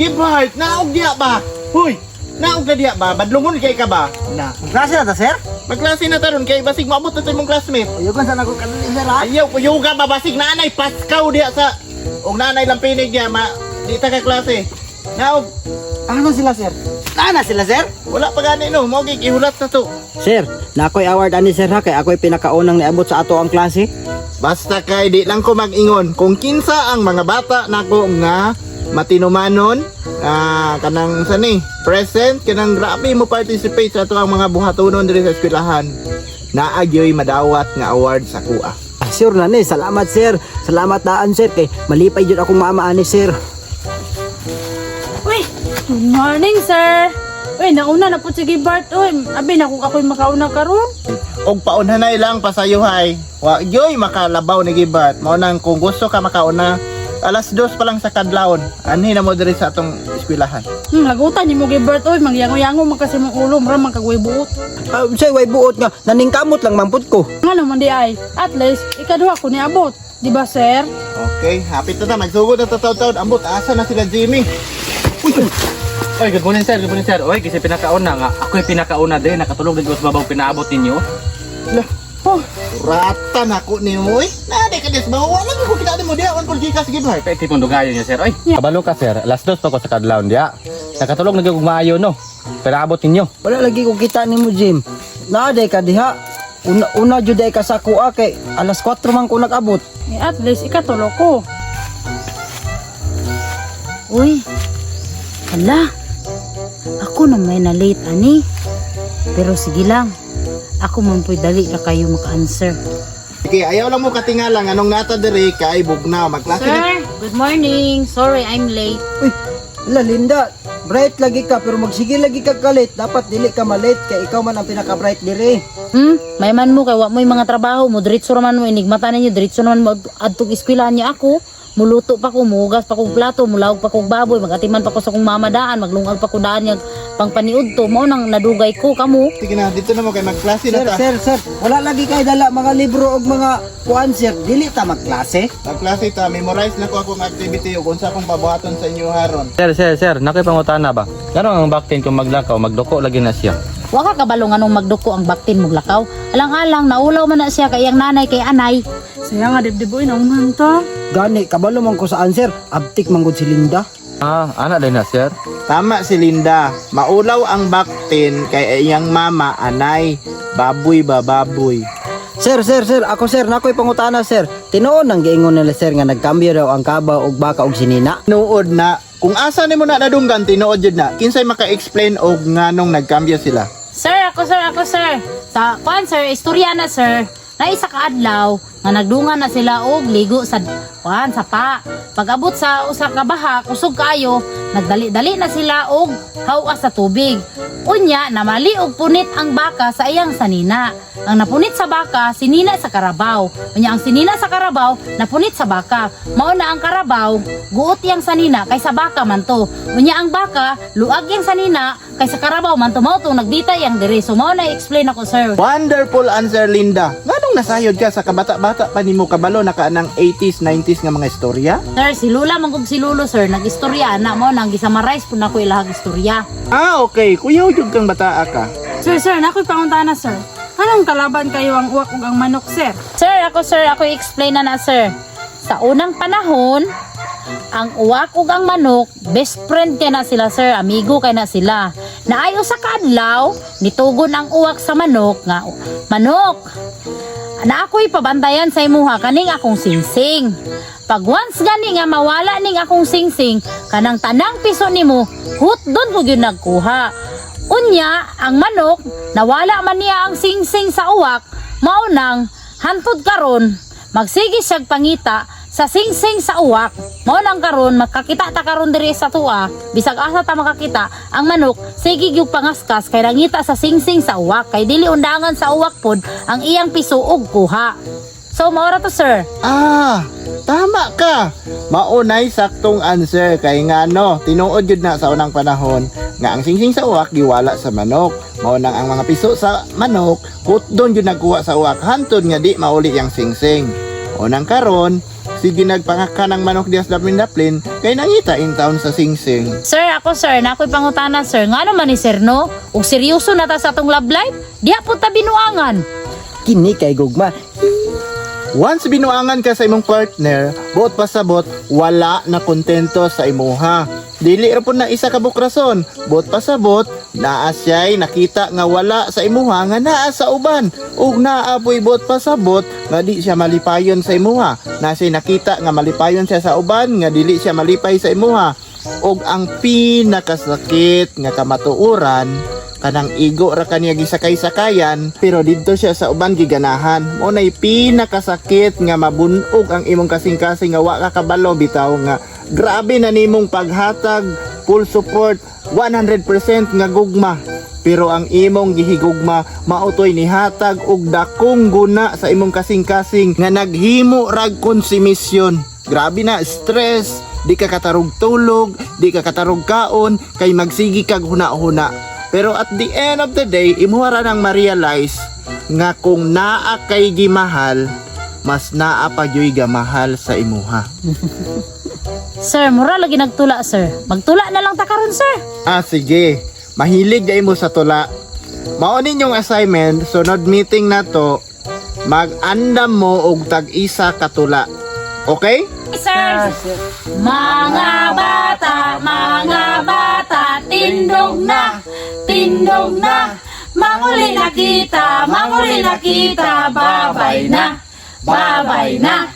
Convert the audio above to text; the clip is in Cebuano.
Gibhart, naog diya ba? Huy, naog ka diya ba? Badlungon kay ka ba? Na, klase na ta, sir? Magklase na taron kay basig maabot na sa imong classmate. Uyugan sa nako kanil, sir, ha? Ayaw, kuyuga ba basig naanay paskaw diya sa og naanay lampinig diya ma di ta ka klase. Naog, Ano sila, sir? Ana sila, sir? Wala pa gani no, mo gihulat na to. Sir, na ako'y award ani, sir, ha? Kay ako'y pinakaunang niabot sa ato ang klase. Basta kay di lang ko mag-ingon kung kinsa ang mga bata nako nga matinumanon, kanang sa ni present, kanang grabe mo participate sa ato ang mga buhatonon diri sa eskwelahan, naa gyoy madawat nga award sa kuha. Ah, sure na ni, salamat, sir. Salamat daan, sir, kay malipay jud akong mama ani, sir. Uy, good morning, sir. Uy, nauna na po si Gibart. Uy, abi na kung ako'y makauna karon. Og paunhanay lang pasayuhay, wa gyoy makalabaw ni Gibat. Mao nang kung gusto ka makauna, 2:00 pa lang sa kadlawon anhi na mo diri sa atong eskwelahan. Lagutan ni mo, Gibart. Uy, magyango-yango man kasi mong ulo, mura man kagway buot. Sir, way buot nga naningkamot lang mampud ko. Nga naman di ay, at least, ikaduha ko ni abot. Di ba, sir? Okay, hapit na ta, magsugod na ta taud-taud. Ambot asa na sila Jimmy? Oy, good morning, sir, good morning, sir. Oy, kasi pinakauna nga. Ako yung pinakauna din, nakatulog din ko sa babaw pinaabot ninyo. Lah, Oh, rata na ko ni mo eh. Nade ka des ba? Wala ko kita mo diha on gikas Gibart. Kay tipong dugayon niyo, sir. Oy, kabalo ka, sir. 2:00 pa ko sa kadlawon diya. Nakatulog na gyud kog maayo no. Pinaabot ninyo. Wala lagi ko kita nimo, Jim. Naaday ka diha. Una, una jud ay ka sa kuha kay 4:00 man ko nag-abot. Eh, at least, ikatulo ko. Uy, hala. Ako na may na late ani. Pero sige lang. Ako man po'y dali ra kayo maka-answer. Sige, ayaw lang mo katingala anong nata diri kay bugnaw magklase na. Sir, good morning. Sorry, I'm late. Uy, hala Linda, bright lagi ka pero magsige lagi ka kalit. Dapat dili ka malate kay ikaw man ang pinaka-bright diri. May man mo kay wa mo'y mga trabaho mo, diretso ra man mo inigmata ninyo, diretso naman mo adtong eskwelahan niya ako. Muluto pa ko, muhugas pa kog plato, mulawog pa kog baboy, magatiman pa ko sa kong mama daan, maglungag pa ko daan niya pangpaniud to. Mao nang nadugay ko kamo. Sige na, dito na mo kay magklase na Sir, ta. sir, sir, wala lagi kay dala mga libro og mga kuan, sir. Dili ta magklase. Magklase ta, memorize na ko akong activity ug unsa akong pabuhaton sa inyo haron. Sir, sir, sir, nakoy pangutana ba? Ngano ang baktin kung maglakaw, magduko lagi na siya? Wa ka kabalo nganong magduko ang baktin moglakaw. Alang-alang naulaw man na siya kay iyang nanay kay anay. Saya nga, dibdib, uy, naunahan ta. Gani, kabalo man ko sa answer. Abtik man gud si Linda. Ah, ana din na, sir. Tama si Linda. Maulaw ang baktin kay iyang mama anay. Baboy ba baboy. Sir, sir, sir, ako sir, nakoy pangutana, sir. Tinuon nang giingon nila, sir, nga nagkambyo daw ang kabaw og baka og sinina? Tinuod na kung asa nimo na nadunggan, tinuod jud na. Kinsay maka-explain og nganong nagkambyo sila? Sir, ako sir, ako sir. Sa kuan sir, istorya na, sir. Na isa ka adlaw nga nagdungan na sila og ligo sa kuan sa pa. Pag-abot sa usa ka baha, kusog kaayo, nagdali-dali na sila og hawas sa tubig. Unya, namali og punit ang baka sa iyang sanina. Ang napunit sa baka, sinina sa karabaw. Unya, ang sinina sa karabaw, napunit sa baka. Mao na ang karabaw, guot yang sanina kay sa baka man to. Unya ang baka, luag yang sanina kay sa karabaw man to. Mao tong nagbitay yang diri. So mao na explain ako, sir. Wonderful answer, Linda. Nganong nasayod ka sa kabata-bata pa nimo kabalo na ka ng 80s, 90s nga mga istorya? Sir, si Lula man kog si Lulo, sir, nag-istorya na mo nang gisummarize po nako ilahang istorya. Ah, okay. Kuyaw jud kang bataa ka. Sir, sir, nako'y pangutana, sir. Anong kalaban kayo ang uwak ug ang manok, sir? Sir, ako sir, ako i-explain na na, sir. Sa unang panahon, ang uwak ug ang manok, best friend kay na sila, sir, amigo kay na sila. Naay usa ka adlaw, nitugon ang uwak sa manok nga, "Manok, na ako'y pabantayan sa imuha kaning akong singsing. Pag once gani nga mawala ning akong singsing, kanang tanang piso nimo, hutdon ko gyud nagkuha." Unya, ang manok, nawala man niya ang singsing sa uwak, mao nang hantod karon magsige siyag pangita sa singsing sa uwak. Mao nang karon makakita ta karon diri sa tuwa, bisag asa ta makakita, ang manok sige gyud pangaskas kay nangita sa singsing sa uwak kay dili undangan sa uwak pod ang iyang piso og kuha. So mao ra to, sir. Ah, tama ka. Maunay saktong answer kay ngano, tinuod jud na sa unang panahon nga ang singsing sa uwak giwala sa manok. Mao nang ang mga piso sa manok, hutdon jud nagkuha sa uwak hantod nga di mauli yang singsing. Unang karon, Sige nagpangaka ng manok diya sa daplin-daplin kay nangita in town sa singsing. Sir, ako sir, na ako'y pangutana sir. Ngano man ni sir no? Ug seryoso na ta sa atong love life? Diha po ta binuangan. Kini kay gugma. Once binuangan ka sa imong partner, buot pasabot, wala na kontento sa imuha. Dili ra pud na isa ka bukrason. Buot pasabot, naa siya'y nakita nga wala sa imuha nga naa sa uban. Ug naa po'y buot pasabot nga di siya malipayon sa imuha. Na siya'y nakita nga malipayon siya sa uban nga dili siya malipay sa imuha. Ug ang pinakasakit nga kamatuoran kanang igo ra kaniya gisakay-sakayan pero didto siya sa uban giganahan. Mo nay pinakasakit nga mabunog ang imong kasing-kasing nga wa ka kabalo bitaw nga grabe na nimong paghatag full support 100% nga gugma, pero ang imong gihigugma mautoy nihatag og dakong guna sa imong kasing-kasing nga naghimo rag konsumisyon. Grabe na stress, di ka katarog tulog, di ka katarog kaon kay magsigi kag huna-huna. Pero at the end of the day, imuha ra nang ma-realize nga kung naa kay gimahal, mas naa pa gyuy gamahal sa imuha. Sir, mura lagi nagtula sir. Magtula na lang ta karon sir. Ah, sige. Mahilig gay mo sa tula. Mao ninyong assignment, sunod meeting na to, mag-andam mo og tag-isa ka tula. Okay? Sir, mga bata, tindog na, tindog na. Manguli na kita, manguli na kita, babay na, babay na.